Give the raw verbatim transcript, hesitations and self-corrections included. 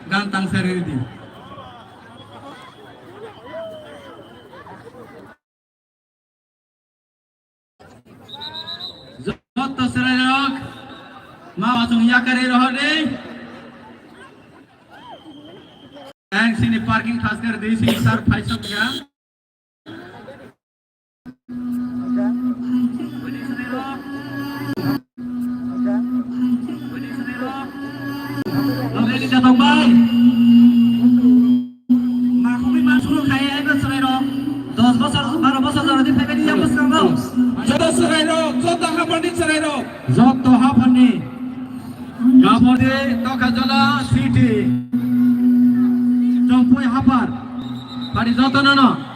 Gan tang sari di. Jotto chwrairok ma wasung yakarwi rohordi. Ang sini parking thaskar di sini sar phaisok ya. Already jatong bai. Makhumui mansukno khai aibo chwrairok. Dos bosor, baro bosor jorodi phaibani yang bwskango. Joto chwrairok, joto haphani chwrairok. Joto haphani. Gabode Tokajala City. Chongpui haphar. Pari joto nono.